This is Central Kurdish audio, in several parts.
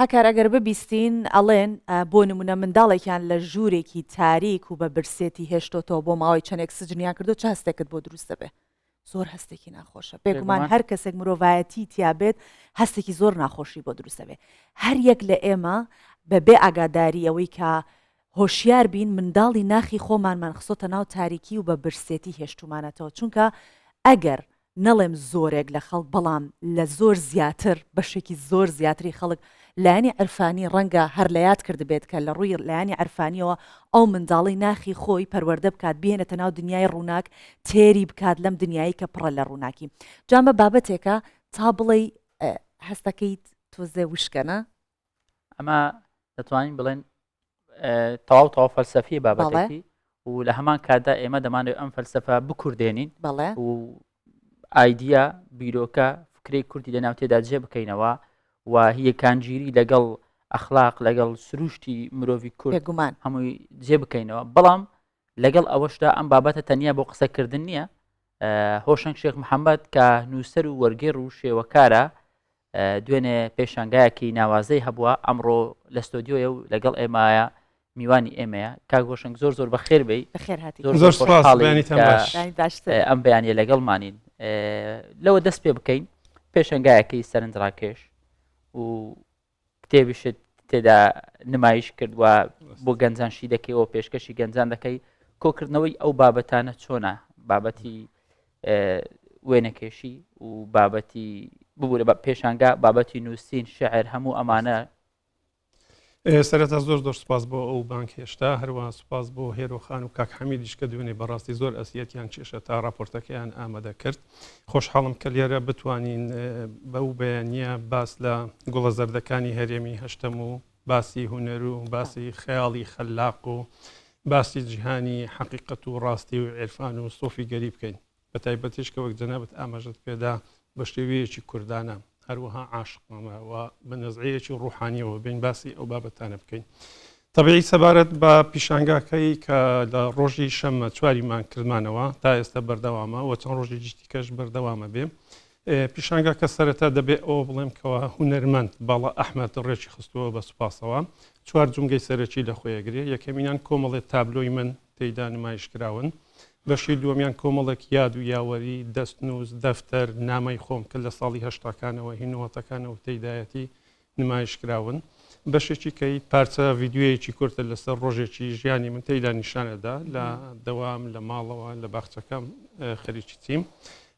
هەکار ئەگەر ببیستین ئەڵێن بۆ نمونە منداڵێکیان لە ژوورێکی تاریک و بە برسێتی هێشتۆتەوە بۆ ماوەی چەندێک سجنیان کردو چ هەستێکت بۆ دروست دەبێ؟ زۆر هەستێکی ناخۆشە بێگومان هەر کەسێک مرۆڤایەتی تیابێت هەستێکی زۆر ناخۆشی بۆ دروست دەبێ هەر یەک لە ئێمە بە بێ ئاگاداری ئەوەی کە هۆشیار بین منداڵی ناخی خۆمانمان خسۆتە ناو تاریکی و بە برسێتی هێشتومانەتەوە چونکە ئەگەر نەڵێم زۆرێک لە خەڵک بەڵام لە زۆر زیاتر بەشێکی زۆر زیاتری خەڵک لایەنی عرفانی ڕەنگە هەر لە یاد کردبێت کە لە ڕووی لایەنی عرفانیەوە ئەو منداڵەی ناخی خۆی پەروەردە بکات بهێنێتە ناو دنیای ڕووناک تێری بکات لەم دنیایی کە پڕە لە ڕووناکی جا ئەمە بابەتێکە تا بڵێی هەستەکەیت تۆزێ وشکە نا؟ ئەمە دەتوانین بڵێن تەواو تەواو فەلسەفی بابەتێکی و لە هەمان کاتدا ئێمە دەمانێت ئەم فەلسەفە بکوردێنین و ئایدیا بیرۆکە فکرەی کوردی لە ناو تێدا جێ بکەینەوە و یەکانگیری لەگەڵ ئەخلاق لەگەڵ سروشتی مرۆڤی کورد گومان هەمووی جێ بکەینەوە بەڵام لەگەڵ ئەوەشدا ئەم بابەتە تەنیا بۆ قسەکردن نییە هۆشەنگ شێخ محەممەد کە نووسەر و وەرگێڕ و شێوەکارە دوێنێ پێشانگایەکی ناوازەی هەبووە ئەمڕۆ لە ستۆدیۆیە و لەگەڵ ئێمایە میوانی ئێمەیە کاک هۆشەنگ زۆر زۆر بەخێر بێی بەخێر هاتی زۆر زۆر سپاس خۆشحاڵین بەیانیتان کە باش. بەیانی باشتر. ئەم بەیانیە لەگەڵمانین لەوە دەست پێ بکەین پێشەنگایەکەی سەرنجڕاکێش و کتێبیشت تێدا نمایش کرد و بۆ گەنجان شی دەکەیەوە پێشکەشی گەنجان دەکەی کۆکردنەوەی ئەو بابەتانە چۆنە بابەتی وێنەکێشی و بابەتی ببوورە بە پێشانگا بابەتی نووسین شعر هەموو ئەمانە سەرەتا زۆر زۆر سپاس بۆ ئەو بانک هێشتا هەروە سپاس بۆ هێرۆخان و کاک حەمیدیش کە دوێنێ بەڕاستی زۆر ئەسیەتیان کێشە تا راپۆرتەکەیان ئامادە کرد خۆشحاڵم کە لێرە بتوانین بەو بەیانیە باس لە گوڵە زەردەکانی هەرێمی هەشتەم و باسی هونەر و باسی خەیاڵی خەلاق و باسی جیهانی حەقیقەت و ڕاستی و عیرفان و سۆفیگەری بکەین بە تایبەتیش کە وەک جەنابت ئاماژەت پێدا بە شێوەیەکی کوردانە هەروەها عاشقانە و بە نەزعەیەکی ڕوحانیەوە بین باسی ئەو بابەتانە بکەین. تەبیعی سەبارەت بە پیشانگاکەی کە لە ڕۆژی شەممە چواری مانگ کردمانەوە تا ئێستا بەردەوامە و چەند ڕۆژێکی دیکەش بەردەوامە بێ. پیشانگاکە سەرەتا دەبێ ئەوە بڵێم کەوا هونەرمەند باڵا ئەحمەد ڕێکی خستووە بە سوپاسەوە چوار جومگەی سەرەکی لە خۆی ئەگرێ یەکەمینان کۆمەڵێ تابلۆی من تێیدا نمایش کراون بەشی دووەمیان کۆمەڵێک یاد و یاوەری دەستنووس دەفتەر نامەی خۆم کە لە ساڵی هەشتاکانەوە هی نۆتەکانەوە تێیدایەتی نمایش کراون، بەشێکی کەی پارچە ڤیدیۆیەکی کورتە لەسەر ڕۆژێکی ژیانی من تێیدا نیشانەدا لە دەوام لە ماڵەوە لە باخچەکەم خەریکی چیم.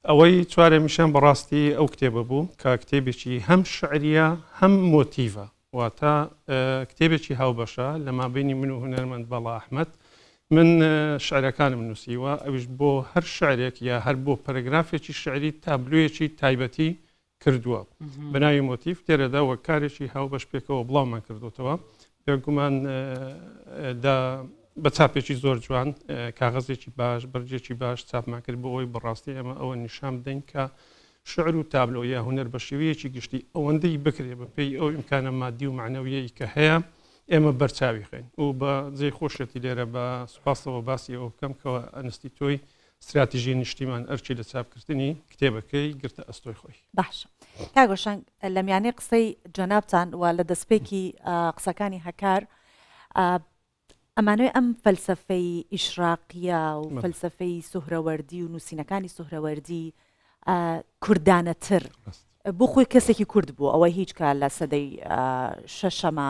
ئەوەی چوارەمیشیان بەڕاستی ئەو کتێبە بوو کە کتێبێکی هەم شعریە هەم مۆتیڤە واتە کتێبێکی هاوبەشە لە مابینی من و هونەرمەند باڵا ئەحمەد من شعرەکانم نووسیوە ئەویش بۆ هەر شعرێک یا هەر بۆ پەرەگرافێکی شعری تابلۆیەکی تایبەتی کردووە بە ناوی مۆتیف لێرەدا وەک کارێکی هاوبەش پێکەوە بڵاومان کردوتەوە بێگومان لە بە چاپێکی زۆر جوان کاغەزێکی باش بەرگێکی باش چاپمان کرد بۆ ئەوەی بەڕاستی ئێمە ئەوە نیشان بدەین کە شعر و تابلۆ یا هونەر بە شێوەیەکی گشتی ئەوەندەی بکرێ بە پێی ئەو ئیمکانە مادی و معنەویەی کە هەیە ئێمە بەرچاوی خەین و بە جێی خۆشیەتی لێرە بە سوپاسەوە باسی ئەوە بکەم کەەوە ئەنستیتۆی ستراتیژی نیشتیمان ئەرکی لە چاپکردنی کتێبەکەی گرتە ئەستۆی خۆی. باشە کاک هۆشەنگ لە میانەی قسەی جەنابتان و لە دەستپێکی قسەکانی هەکار ئەمانەوێ ئەم فەلسەفەی ئیشراقیە و فەلسەفەی سوهرەوەردی و نووسینەکانی سوهرەوەردی کوردانەتر بۆ خۆی کەسێکی کورد بوو ئەوە هیچ کە لە سەدەی شەشەمە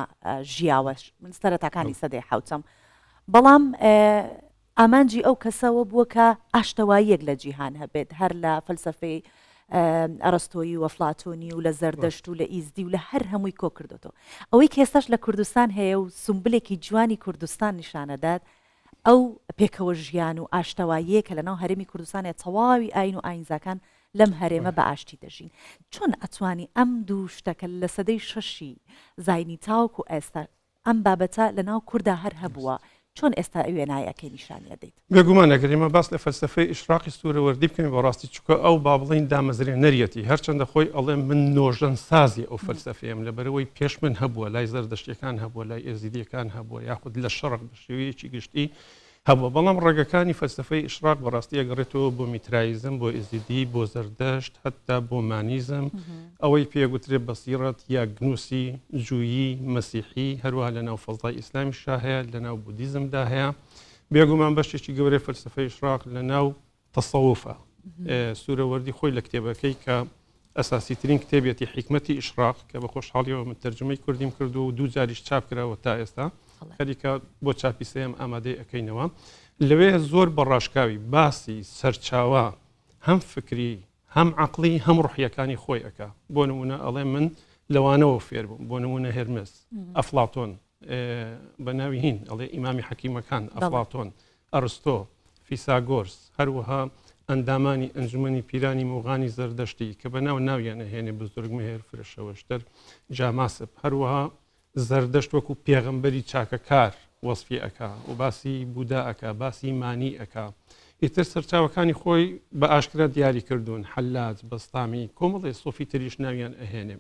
ژیاوە من سەرەتاکانی سەدەی حوتەم بەڵام ئامانجی ئەو کەسە ئەوە بووە کە ئاشتەواییەک لە جیهان هەبێت، هەر لە فەلسەفەی ئەرستۆیی و ئەفلاتۆنی و لە زەردەشت و لە ئیزدی و لە هەر هەمووی کۆ کردۆتەوە. ئەوەی کە ئێستاش لە کوردستان هەیە و سومبلێکی جوانی کوردستان نیشانەدات، ئەو پێکەوە ژیان و ئاشتەواییەیە کە لەناو هەرێمی کوردستان هەیە، تەواوی ئایین و ئایینزاکان لەم هەرێمە بە ئاشتی دەژین. چۆن ئەتوانی ئەم دوو شتە کە لە سەدەی شەشی زاینی تاوەکو ئێستا ئەم بابەتە لە ناو کوردا هەر هەبووە، چۆن ئێستا وێنایەکەی نیشانی ئەدەیت؟ بێگومان ئەگەر ئێمە باس لە فەلسەفەی ئیشراقی سورەوەردی بکەین بەڕاستی چونکە ئەو با بڵێین دامەزرێنەریەتی هەرچەندە خۆی ئەڵێ من نۆژەنسازی ئەو فەلسەفەیەم لەبەرئەوەی پێش من هەبووە لای زەردەشتیەکان هەبووە لای ئێزیدیەکان هەبووە یاخود لە شەڕق بە شێوەیەکی گشتی. هەبووە، بەڵام ڕەگەکانی فەلسەفەی ئیشراق بەڕاستی ئەگەڕێتەوە بۆ میترایزم، بۆ ئێزیدی، بۆ زەردەشت، هەتا بۆ مانیزم، ئەوەی پێ گوترێ بەسیڕەت یا گنوسی، جوویی، مەسیحی، هەروەها لەناو فەزای ئیسلامیشا هەیە، لەناو بودیزمدا هەیە. بێگومان بەشێکی گەورەی فەلسەفەی ئیشراق لەناو تەسەوفە. سورەوەردی خۆی لە کتێبەکەی کە ئەساسی ترین کتێبیەتی حیکمەتی ئیشراق کە بە خۆشحاڵیەوە من تەرجومەی کوردیم کردووە و دوو جاریش چاپ کراوە تا ئێستا خەریکە بۆ چاپی سێیەم ئامادەی ئەکەینەوە لەوێ زۆر بە ڕاشکاوی باسی سەرچاوە هەم فکری هەم عەقڵی هەم ڕوحیەکانی خۆی ئەکا بۆ نمونە ئەڵێ من لەوانەوە فێر بووم بۆ نمونە هێرمس ئەفلاتۆن بە ناوی هین ئەڵێ ئیمامی حەکیمەکان ئەفلاتۆن ئەڕستۆ، فیساگۆرس، هەروەها ئەندامانی ئەنجومەنی پیرانی موغانی زەردەشتی کە بە ناو ناویان ئەهێنێ بزرگمهێر، فرەشەوەشتەر، جاماسب، هەروەها زەردەشت وەکو پێغەمبەری چاکەکار وەسفی ئەکا و باسی بودا ئەکا، باسی مانی ئەکا. ئیتر سەرچاوەکانی خۆی بە ئاشکرا دیاری کردوون، حەلاج، بەستامی، کۆمەڵێ سۆفی تریش ناویان ئەهێنێ.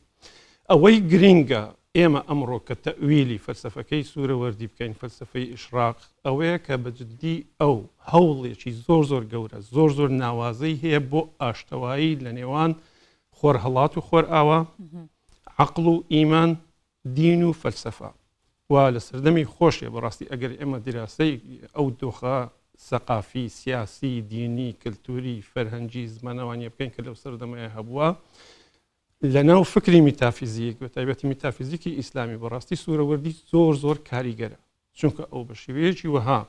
ئەوەی گرینگە ئێمە ئەمڕۆ کە تەئویلی فەلسەفەکەی سورەوەردی بکەین، فەلسەفەی ئیشراق، ئەوەیە کە بە جدی ئەو هەوڵێکی زۆر زۆر گەورە، زۆر زۆر ناوازەی هەیە بۆ ئاشتەوایی لە نێوان خۆرهەڵات و خۆرئاوا، عەقڵ و ئیمان، دین و فەلسەفە. و لە سەردەمی خۆشێ بەڕاستی ئەگەر ئێمە دیراسەی ئەو دۆخە سەقافی، سیاسی، دینی، کلتوری، فەرهەنگی، زمانەوانیە بکەین کە لەو سەردەمەیە هەبووە، لەناو فکری میتافیزیک بە تایبەتی میتافیزیکی ئیسلامی بەڕاستی سورەوەردی زۆر زۆر کاریگەرە چونکە ئەو بە شێوەیەکی وەها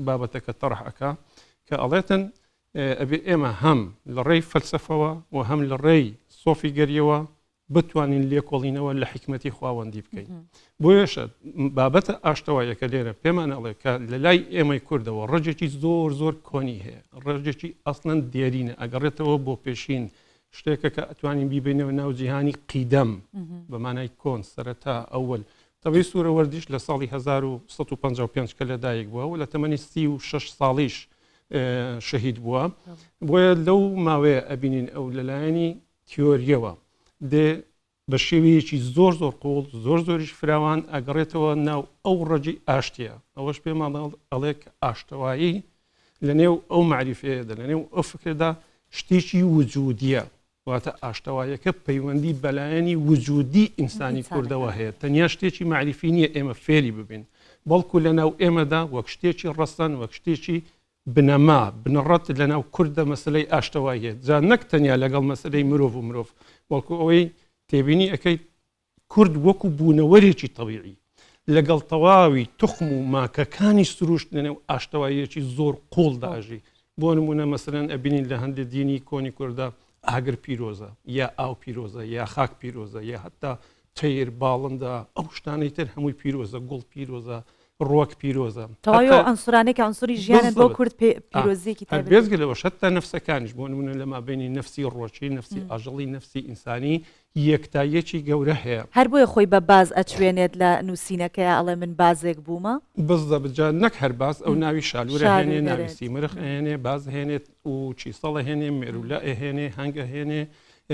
بابەتەکە تەڕح ئەکا کە ئەڵێتن ئەبێ ئێمە هەم لە ڕێی فەلسەفەوە و هەم لە ڕێی سۆفیگەریەوە بتوانین لێکۆڵینەوە لە حیکمەتی خواوەندی بکەین بۆیەشە بابەتە ئاشتەوایەکە لێرە پێمان ئەڵێ کە لە لای ئێمەی کوردەوە ڕەجێکی زۆر زۆر کۆنی هەیە ڕەجێکی ئەسڵەن دێرینە ئەگەڕێتەوە بۆ پێشین شتێکە کە ئەتوانین بیبەینەوە ناو جیهانی قیدەم بە مانای کۆن سەرەتا ئەوەل تەوی سوورەوەردیش لە ساڵی 1955 کە لەدایک بووە و لە تەمەنی 36 ساڵیش شەهید بووە بۆیە لەو ماوەیە ئەبینین ئەو لەلایەنی تیۆریەوە دێ بە شێوەیەکی زۆر زۆر قوڵ زۆر زۆریش فراوان ئەگەڕێتەوە ناو ئەو ڕەگی ئاشتیە ئەوەش پێمان ئەڵێ کە ئاشتەوایی لە نێو ئەو مەعریفەیەدا لە نێو ئەو فکرەدا شتێکی وجودیە واتە ئاشتەوایەکە پەیوەندی بەلایەنی وجودی ئینسانی کوردەوە هەیە تەنیا شتێکی مەعریفی نییە ئێمە فێری ببین بەڵکو لە ناو ئێمەدا وەک شتێکی ڕەسەن وەک شتێکی بنەما، بنەڕەت لەناو کورددا مەسەلەی ئاشتەواییە، جا نەک تەنیا لەگەڵ مەسەلەی مرۆڤ و مرۆڤ، بەڵکو ئەوەی تێبینی ئەکەیت کورد وەکو بوونەوەرێکی تەبیعی لەگەڵ تەواوی توخم و ماکەکانی سروشت لەنێو ئاشتەواییەکی زۆر قوڵدا ئەژی. بۆ نمونە مەسەلەن ئەبینین لە هەندێ دینی کۆنی کورددا ئاگر پیرۆزە یا ئاو پیرۆزە یا خاک پیرۆزە یا هەتا تەیر، باڵندە، ئەو شتانەی تر هەمووی پیرۆزە، گوڵ پیرۆزە، ڕوەک پیرۆزە. تەواوی ئەو عەنسورانەی کە عەنسوری ژیانن بۆ کورد پیرۆزییەکی تایبەتی. بێجگە لەوەش هەتا نەفسەکانیش بۆ نموونە لە مابەینی نەفسی ڕوەکی، نەفسی ئاژەڵی، نەفسی ئینسانی یەکتاییەکی گەورە هەیە. هەر بۆیە خۆی بە باز ئەچوێنێت لە نووسینەکەیا ئەڵێ من بازێک بوومە. بزەبت جا نەک هەر باز ئەو ناوی شالوور ئەهێنێ، ناوی سیمرخ ئەهێنێ، باز ئەهێنێت و چیسەڵ ئەهێنێ، مێروولە ئەهێنێ، هەنگ ئەهێنێ،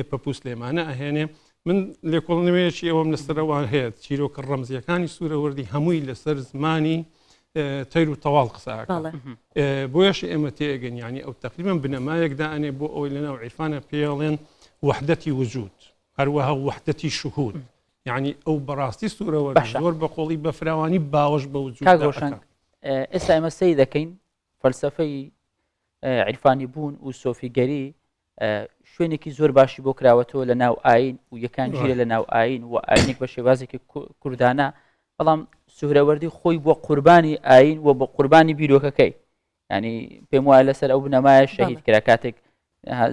پەپوو سلێمانە ئەهێنێ. من لێکۆڵینەوەیەکی ئەوەم لەسەر ئەوان هەیە چیرۆکە ڕەمزیەکانی سوورەوەردی هەمووی لەسەر زمانی تەیر و تەواڵ قسە بۆیەش ئێمە تێگەن ینی ئەو تقریبا بنەمایەک دانێ بۆ ئەوەی لەناو عیرفانە پێڵێن وحدەتی وجود هەروەها وحدەتی شهود یعنی ئەو بەڕاستی سوورەوە زۆر بە قۆڵی بە فراوانی باوەش بە وجود ئێستا ئێمە سەیر دەکەین فەلسەفەی عیرفانی بوون و سۆفیگەری شوێنێکی زۆر باشی بۆ کراوەتەوە لە ناو ئاین و یەکان ژیرە لە ناو ئاین و ئاینێک بە شێوازێکی کوردانە بەڵام سوهرەوەردی خۆی بووە قوربانی ئاین و بە قوربانی بیرۆکەکەی ینی پێم وایە لەسەر ئەو بنەمایە شەهید کرا کاتێک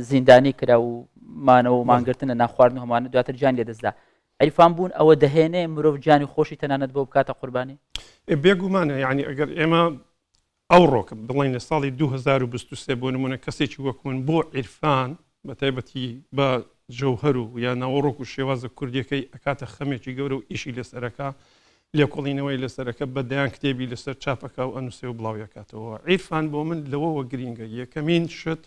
زیندانی کرا و مانەوە و مانگرتن لە ناخواردن هەمانە دواتر گیان لێدەستدا عیرفان بوون ئەوە دەهێنێ مرۆڤ گیانی خۆشی تەنانەت بۆ بکاتە قوربانی بێگومانە یعنی ئەگەر ئێمە ئەوڕۆکە بڵێین لە ساڵی 2023 بۆ نمونە کەسێکی وەک من بۆ عیرفان بە تایبەتی بە جەوهەر و یا ناوەڕۆک و شێوازە کوردیەکەی ئەکاتە خەمێکی گەورە و ئیشی لەسەرەکە لێکۆڵینەوەی لەسەرەکە بە دەیان کتێبی لەسەر چاپەکە و ئەنووسێ و بڵاویەکاتەوە عیرفان بۆ من لەوەوە گرینگە یەکەمین شت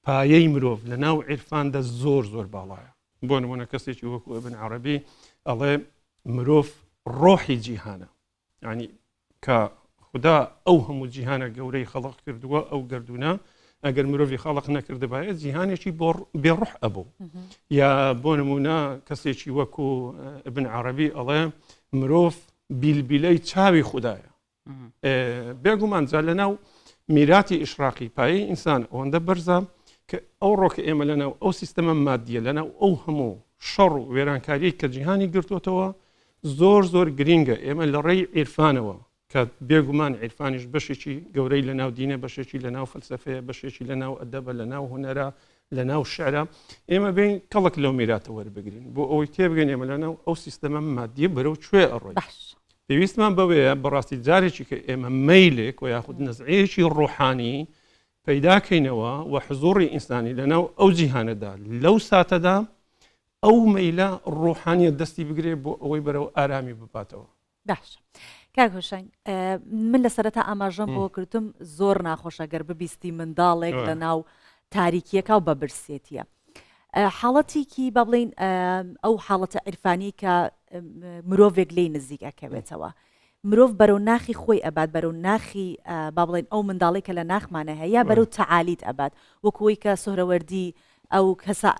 پایەی مرۆڤ لە ناو عیرفاندا زۆر زۆر باڵایە بۆ نمونە کەسێکی وەکو ئبن عەرەبی ئەڵێ مرۆڤ ڕۆحی جیهانە ینی کە خودا ئەو هەموو جیهانە گەورەی خەڵق کردووە ئەو گەردوونە ئەگەر مرۆڤی خەڵق نەکردبایە جیهانێکی بێ ڕوح ئەبوو یا بۆ نمونە کەسێکی وەکو ابن عربی ئەڵێ مرۆڤ بیلبیلەی چاوی خودایە بێگومان جا لەناو میراتی ئیشراقی پایەی ئینسان ئەوەندە بەرزە کە ئەو ڕۆکە ئێمە لەناو ئەو سیستەمە مادیە لەناو ئەو هەموو شەڕ و وێرانکاریی کە جیهانی گرتوتەوە زۆر زۆر گرینگە ئێمە لە ڕێی عیرفانەوە کە بێگومان عیرفانیش بەشێکی گەورەی لە ناو دینە بەشێکی لە ناو فەلسفەیە بەشێکی لە ناو ئەدەبە لە ناو هونەرە لە ناو شعرە ئێمە بین کەڵک لەو میراتە وەربگرین بۆ ئەوەی تێبگەین ئێمە لە ناو ئەو سیستەمە مادیە بەرەو کوێ ئەڕۆین پێویستمان بەوەیە بەڕاستی جارێکی کە ئێمە مەیلێک و یاخود نەزعەیەکی ڕۆحانی پەیداکەینەوە و حزوڕی ئینسانی لەناو ئەو جیهانەدا لەو ساتەدا ئەو مەیلە ڕۆحانیە دەستی بگرێ بۆ ئەوەی بەرەو ئارامی بباتەوە. باشە کاک هۆشەنگ من لە سەرەتا ئاماژەم بۆ کردم زۆر ناخۆشە گەر ببیستی منداڵێک لە ناو تاریکیەکە و بە برسێتیە حاڵەتێکی با بڵین ئەو حاڵەتە عیرفانی کە مرۆڤێک لی نزیک ئەکەوێتەوە مرۆڤ بەرەو ناخی خۆی ئەبات بەرەو ناخی با بڵێن ئەو منداڵی کە لە ناخمانە هەیە یا بەرەو تەعالیت ئەبات وەکوی کە سۆرەوەردی ئەو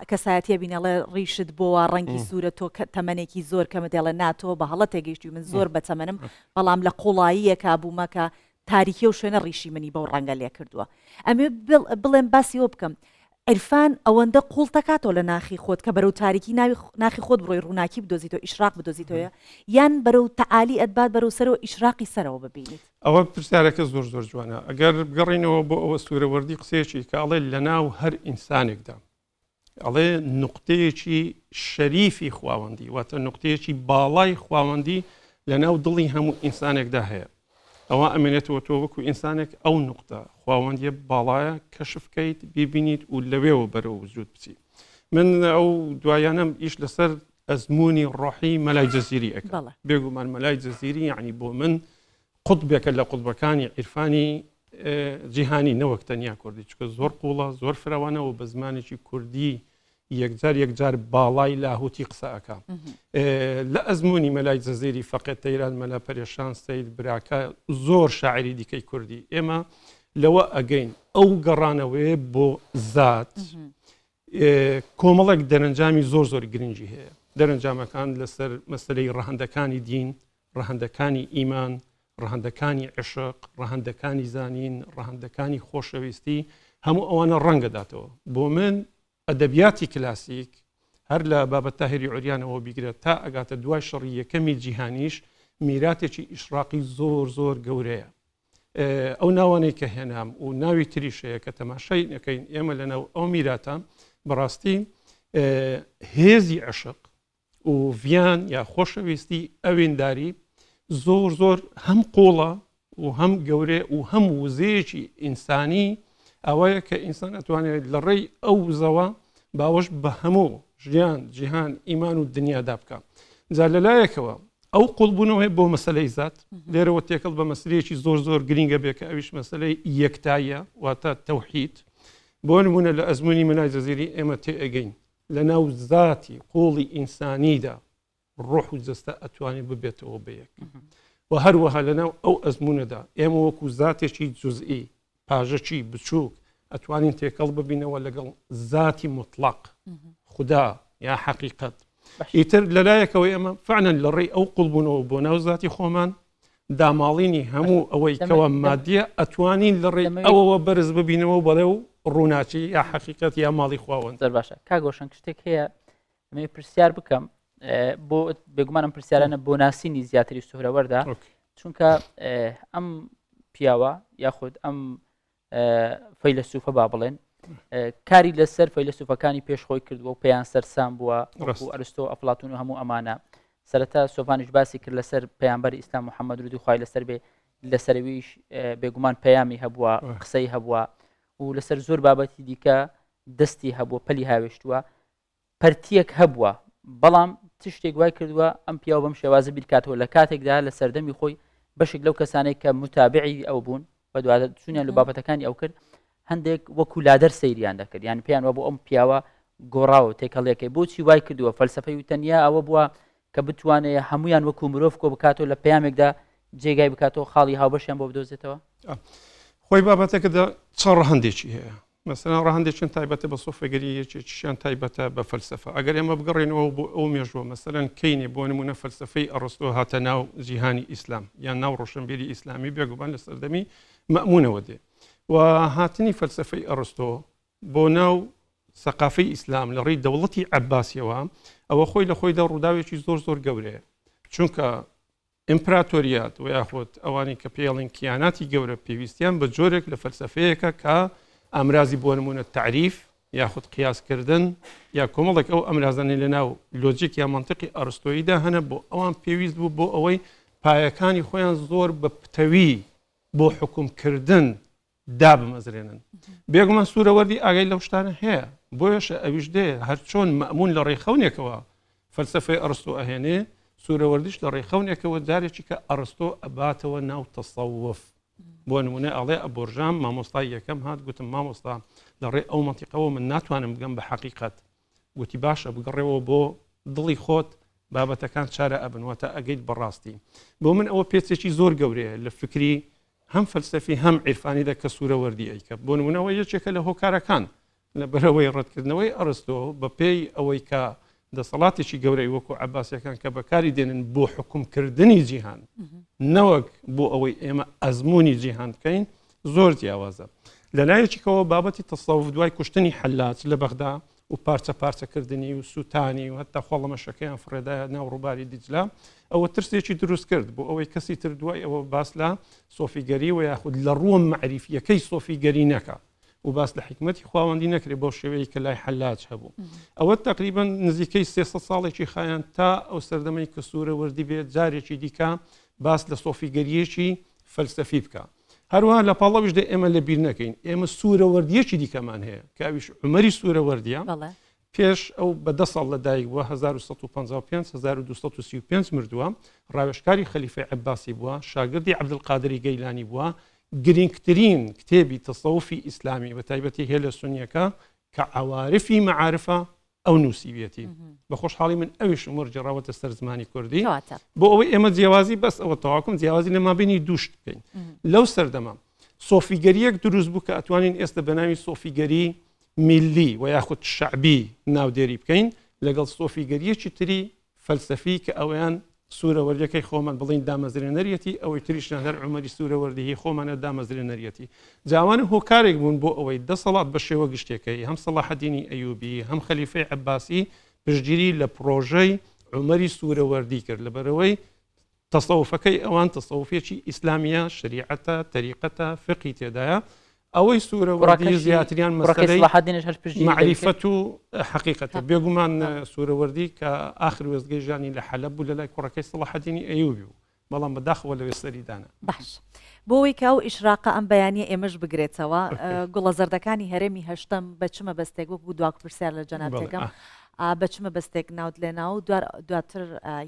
کەسایەتیە بینەڵێ ڕیشت بۆوە ڕەنگی سوورە تۆ تەمەنێکی زۆر کەمە دێڵێ ناتۆ بە هەڵە تێگەیشتوی من زۆر بەتەمەنم بەڵام لە قوڵاییەکە بوومە کە تاریکی ئەو شوێنە ڕیشی منی بەو ڕەنگە لێ کردووە. ئەمەوێ بڵێم باسی ئەوە بکەم عیرفان ئەوەندە قوڵ تەکاتەوە لە ناخی خۆت کە بەرەو تاریکی ناوی ناخی خۆت بڕۆی ڕووناکی بدۆزیتەوە ئیشراق بدۆزیتەوە یان بەرەو تەعالی ئەتبات بەرەو سەرەوە ئیشراقی سەرەوە ببینیت. ئەوە پرسیارەکە زۆر زۆر جوانە ئەگەر بگەڕینەوە بۆ ئەوە سوورەوەردی قسەیەکی کە ئەڵێ لەناو هەر ئینسانێکدا ئەڵێ نوقتەیەکی شەریفی خواوەندی واتە نوقتەیەکی باڵای خواوەندی لە ناو دڵی هەموو ئینسانێکدا هەیە ئەوە ئەمێنێتەوە تۆ وەکو ئینسانێک ئەو نوقتە خواوەندیە باڵایە کەشفکەیت بیبینیت و لەوێوە بەرەو وجود بچی من ئەو دوایانم ئیش لەسەر ئەزمموی ڕۆحی مەلای جەزیری ئەەکە بێگومان مەلای جەزیری یعنی بۆ من قوتبێکە لە قوتبەکانی عیرفانی جیهانی نەوەک تەنیا کوردی چکە زۆر قوڵە زۆر فرەوانە و بە زمانێکی کوردی یەکجار یەکجار باڵای لاهوتی قسە ئەکا لە ئەزمموی مەلای جەزیری فەقێت تەیران مەلا پەرێشان سید براکە زۆر شاعری دیکەی کوردی ئێمە لەوە ئەگەین ئەو گەڕانەوەیە بۆ زات کۆمەڵێک دەرەنجامی زۆر زۆر گرنگی هەیە دەرەنجامەکان لەسەر مەسلەی ڕەهەندەکانی دین ڕەهەندەکانی ئیمان ڕەهەندەکانی عشق ڕەهەندەکانی زانین ڕەهەندەکانی خۆشەویستی هەموو ئەوانە ڕەنگەداتەوە بۆ من ئەدەبیاتی کلاسیک هەر لە بابە تاهری عریانەوە بیگرە تا ئەگاتە دوای شەڕی یەکەمی جیهانیش میراتێکی ئیشراقی زۆر زۆر گەورەیە ئەو ناوانەی کە هێنام و ناوی تریش هەیە کە تەماشای نەکەین ئێمە لەناو ئەو میراتە بەڕاستی هێزی عشق و ڤیان یا خۆشەویستی ئەوینداری زۆر زۆر هەم قوڵە و هەم گەورێ و هەم وزەیەکی ئینسانی ئەوەیە کە ئینسان ئەتوانێت لە ڕێی ئەو وزەوە باوەش بە هەموو ژیان جیهان ئیمان و دنیادا بکە جا لەلایەکەوە ئەو قوڵبوونەوەی بۆ مەسەلەی زات لێرەوە تێکەڵ بە مەسلەیەکی زۆر زۆر گرینگە بێ کە ئەویش مەسلەی یەکتاییە واتە تەوحید بۆ نمونە لە ئەزمموی مەلای جەزیری ئێمە تێئەگەین لە ناو زاتی قوڵی ئینسانیدا ڕۆح و جەستە ئەتوانێت ببێتەوە بە یەک و هەروەها لە ناو ئەو ئەزمونەدا ئێمە وەکو زاتێکی جزئی پاژەکی بچووک ئەتوانین تێکەڵ ببینەوە لەگەڵ زاتی موتڵەق، خودا یا حەقیقەت. ئیتر لەلایەکەوە ئێمە فعلەن لە ڕێی ئەو قوڵبوونەوە بۆ ناو زاتی خۆمان داماڵینی هەموو ئەوەی کەوا مادیە ئەتوانین لە ڕێی ئەوەوە بەرز ببینەوە بەڵێ و ڕووناکی یا حەقیقەت یا ماڵی خواوەند. زۆر باشە کاک هۆشەنگ شتێک هەیە ئەمەوێ پرسیار بکەم بۆ بێگومان ئەم پرسیارانە بۆ ناسینی زیاتری سوهرەوەردە چونکە ئەم پیاوە یاخود ئەم فەیلەسوفە با بڵێن کاری لەسەر فەیلەسوفەکانی پێش خۆی کردووە و پێیان سەرسام بووە و ئەرستۆ ئەفلاتون و هەموو ئەمانە سەرەتا سۆفانیش باسی کرد لەسەر پەیامبەر ئیسلام محەممەد درودی خوای لەسەر بێ لەسەرویش بێگومان پەیامی هەبووە قسەی هەبووە و لەسەر زۆر بابەتی دیکە دەستی هەبووە پەلی هاوێشتووە پەرتییەک هەبووە، بەڵام چ شتێک وای کردووە ئەم پیاوە بەم شێوازە بیرکاتەوە لە کاتێکدا لە سەردەمی خۆی بەشێک لەو کەسانەی کە متابعی ئەو بوون بە دوادەچوونیان لە بابەتەکانی ئەو کرد هەندێک وەکو لادەر سەیریان دەکرد یان پێیان وابوو ئەم پیاوە گۆڕاوە تێکەڵیەکەی بۆچی وای کردووە فەلسفەی و تەنیا ئەوە بووە کە بتوانێت هەمویان وەکو مرۆڤ کۆ بکاتەوە لە پەیامێکدا جێگای بکاتەوە خاڵی هاوبەشیان بۆ بدۆزێتەوە؟ خۆی بابەتەکەدا چەند ڕەهەندێکی هەیە مەسەلەن ڕەهەندێکیان تایبەتە بە سۆفەگەری یەکێکیشیان تایبەتە بە فەلسەفە ئەگەر ئێمە بگەڕێنەوە بۆ ئەو مێژووە مەسەلەن کەینێ بۆ نمونە فەلسەفەی ئەڕستۆ هاتە ناو جیهانی ئیسلام یان ناو ڕۆشنبیری ئیسلامی بێگومان لە سەردەمی مەئمونەوە دێ و هاتنی فەلسەفەی ئەڕستۆ بۆ ناو سەقافەی ئیسلام لە ڕێی دەوڵەتی عەباسیەوە ئەوە خۆی لە خۆیدا ڕووداوێکی زۆر زۆر گەورەیە چونکە ئیمپراتۆریات و یاخود ئەوانەی کە پێی ئەڵێن کیاناتی گەورە پێویستیان بە جۆرێک لە فەلسەفەیەکە کە ئامرازی بۆ نمونە تەعریف یاخود قیاسکردن یا کۆمەڵێک ئەو ئەمرازانەی لە ناو لۆجیک یا مەنتقی ئەرستۆییدا هەنە بۆ ئەوان پێویست بوو بۆ ئەوەی پایەکانی خۆیان زۆر بە پتەوی بۆ حوکمکردن دابمەزرێنن. بێگومان سوورەوەردی ئاگای لەو شتانە هەیە، بۆیەشە ئەویش دێ هەرچۆن مەئموون لە ڕێی خەونێکەوە فەلسەفەی ئەڕستۆ ئەهێنێ، سوورەوەردیش لە ڕێی خەونێکەوە جارێکی کە ئەڕستۆ ئەباتەوە ناو تەسەوف. بۆ نموونە ئەڵێ ئەبۆرژام مامۆستای یەکەم هات گوتم مامۆستا لە ڕێی ئەو مەنتیقەوە من ناتوانم بگەم بە حەقیقەت. گوتی باشە بگەڕێوە بۆ دڵی خۆت بابەتەکان چارە ئەبن واتە ئەگەیت بە ڕاستی. بۆ من ئەوە پێچێکی زۆر گەورەیە لە فکری هەم فەلسەفی هەم عیرفانیدا کە سوورەوەردی ئەیکە بۆ نمونەوە یەکێکە لە هۆکارەکان لە بەرەوەی ڕەتکردنەوەی ئەرستۆ بە پێی ئەوەی کە دەسەڵاتێکی گەورەی وەکو عەباسیەکان کە بەکاری دێنن بۆ حکومکردنی جیهان نەوەک بۆ ئەوەی ئێمە ئەزمموی جیهان بکەین زۆر جیاوازە لە لایەکیکەوە بابەتی تەسەوف دوای کوشتنی حەلاج لە بەغدا و پارچە پارچەکردنی و سووتانی و هەتا خۆڵەمەشەکەیان فڕێدایە ناو ڕووباری دیجلە، ئەوە ترسێکی دروست کرد بۆ ئەوەی کەسی تر دوای ئەوە باس لە سۆفیگەری و یاخود لە ڕووە مەعریفییەکەی سۆفیگەری نەکا و باس لە حیکمەتی خواوەندی نەکرێ بەو شێوەیە کە لای حەلاج هەبوو. ئەوە تەقریبەن نزیکەی 300 ساڵێکی خایاند تا ئەو سەردەمەی کە سوورەوەردی بێت جارێکی دیکە باس لە سۆفیگەرییەکی فەلسەفی بکا. هەروەها لە پاڵ ئەویشدا ئێمە لە بیر نەکەین ئێمە سوورەوەردیەکی دیکەمان هەیە کە ئەویش عومەری سوورەوەردیە پێش ئەو بە دە ساڵ لە دایک بووە 1955 1235 مردووە ڕاوێژکاری خەلیفەی عەباسی بووە شاگردی عەبدولقادری گەیلانی بووە گرنگترین کتێبی تەسەوفی ئیسلامی بە تایبەتی هێلە سونیەکە کە عەوارفی مەعارفە ئەو نووسیویەتی بە خۆشحاڵی من ئەویشم وەرگێڕاوەتە سەر زمانی کوردی بۆ ئەوەی ئێمە جیاوازی بەس ئەوە تەواکم جیاوازی لە مابینی دووشت بکەین لەو سەردەمە سۆفیگەریەک دروست بوو کە ئەتوانین ئێستا بە ناوی سۆفیگەری میللی و یاخود شەعبی ناودێری بکەین لەگەڵ سۆفیگەریەکی تری فەلسەفی کە ئەویان سوورەوەردیەکەی خۆمان بڵێین دامەزرێنەریەتی، ئەوەی تریشیان هەر عومەری سوورەوەردی هی خۆمانە دامەزرێنەریەتی. جا ئەوانە هۆکارێک بوون بۆ ئەوەی دەسەڵات بە شێوە گشتیەکەی هەم سەڵاحەدینی ئەیوبی هەم خەلیفەی عەباسی پشتگیری لە پڕۆژەی عومەری سوورەوەردی کرد لەبەرئەوەی تەسەوفەکەی ئەوان تەسەوفێکی ئیسلامیە، شەریعەتە، تەریقەتە، فقهی تێدایە، ئەوەی سوورەوەردی زیاتریان مەسەلەی مەعریفەت و حەقیقەتە. بێگومان سوورەوەردی کە ئاخر وێستگەی ژیانی لە حەلەب بوو لە لای کوڕەکەی سەڵاحەدینی ئەیوبی بوو، بەڵام بەداخەوە لەوێ سەری دانا. باش بۆ ئەوەی کە ئەو ئیشراقە ئەم بەیانییە ئێمەش بگرێتەوە، گوڵە زەردەکانی هەرێمی هەشتەم بە چ مەبەستێک وەکوو دوا پرسیار لە جەنابت دەکەم، بە چ مەبەستێک ناوت لێنا و دواتر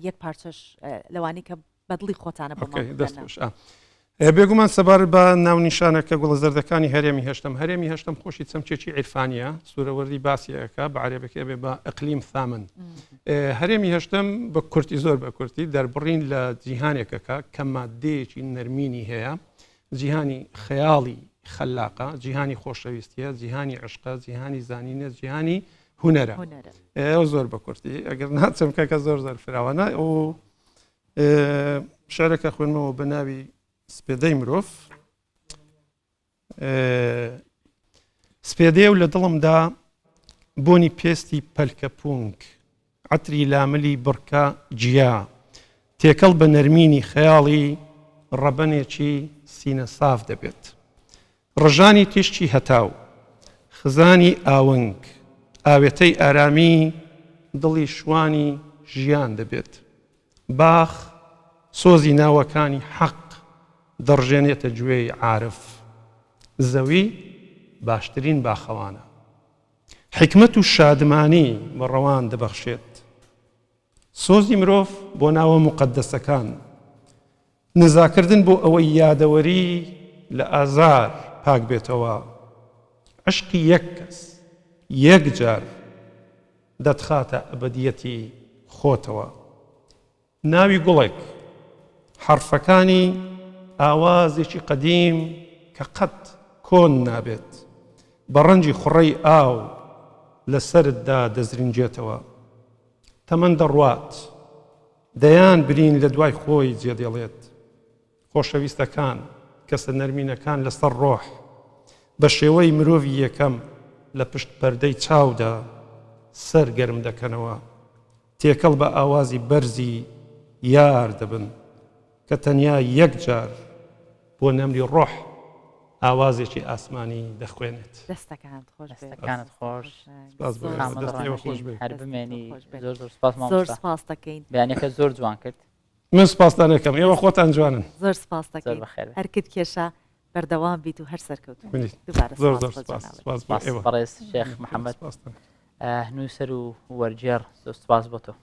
یەک پارچەش لەوانەی کە بە دڵی خۆتانە بۆمان بکەنەوە. بێگومان سەبارەت بە ناونیشانەکە گوڵە زەردەکانی هەرێمی هەشتەم، هەرێمی هەشتەم خۆشی چەمکێکی عیرفانییە، سوورەوەردی باسی ئەکا، بە عەرەبەکەی ئەبێ بە اقلیم ثامن. هەرێمی هەشتەم بە کورتی زۆر بە کورتی دەربڕین لە جیهانێکەکە کە ماددەیەکی نەرمینی هەیە، جیهانی خەیاڵی خەلاقە، جیهانی خۆشەویستیە، جیهانی عشقە، جیهانی زانینە، جیهانی هونەرە. ئەو زۆر بە کورتی ئەگەر نا چەمکەکە زۆر زۆر فراوانە. ئەو شعرەکە خوێنمەوە بە ناوی سپێدەی مرۆڤ. سپێدەیە و لە دڵمدا بۆنی پێستی پەلکە پونگ، عەتری لاملی بڕکە جیا، تێکەڵ بە نەرمینی خەیاڵی ڕەبەنێکی سینە ساف دەبێت. ڕژانی تیشکی هەتاو، خزانی ئاونگ، ئاوێتەی ئارامی دڵی شوانی ژیان دەبێت. باخ سۆزی ناوەکانی حەق دەڕژێنێتە گوێی عارف. زەوی باشترین باخەوانە. حیکمەت و شادمانی بە ڕەوان دەبەخشێت. سۆزی مرۆڤ بۆ ناوە موقەدەسەکان. نزاکردن بۆ ئەوەی یادەوەری لە ئازار پاک بێتەوە. عەشقی یەک کەس، یەک جار دەتخاتە ئەبەدیەتی خۆتەوە. ناوی گوڵێک. حەرفەکانی ئاوازێکی قەدیم کە قەت کۆن نابێت، بە ڕەنگی خوڕەی ئاو لە سەرتدا دەزرینگێتەوە. تەمەن دەڕوات، دەیان برین لە دوای خۆی جێدێڵێت. خۆشەویستەکان، کەسە نەرمینەکان لەسەر ڕۆح، بە شێوەی مرۆڤی یەکەم لە پشت پەردەی چاودا سەر گەرم دەکەنەوە، تێکەڵ بە ئاوازی بەرزی یار دەبن کە تەنیا یەک جار بۆ نەمری ڕۆح ئاوازێکی ئاسمانی دەخوێنێت. دەستەکانت خۆش بێت. دەستەکانت خۆش. سپاس بۆ ئێوە. دەستی ئێوە خۆش بێت. هەر بمێنی. زۆر زۆر سپاس مامۆستا. زۆر سپاست دەکەین. بەیانەکە زۆر جوان کرد. من سپاستان ئەکەم ئێوە خۆتان جوانن. زۆر سپاست زۆر دەکەین. بەخێر بێی. ئەرکت کێشا بەردەوام بیت و هەر سەرکەوتوو بیت. منیش. دووبارە زۆر سپاس زۆر بۆ سپاس. جەنابت. سپاس بۆ سپاس ئێوە. بەڕێز شێخ محەممەد سپاستان. نووسەر و وەرگێڕ زۆر سپاس بۆ تۆ.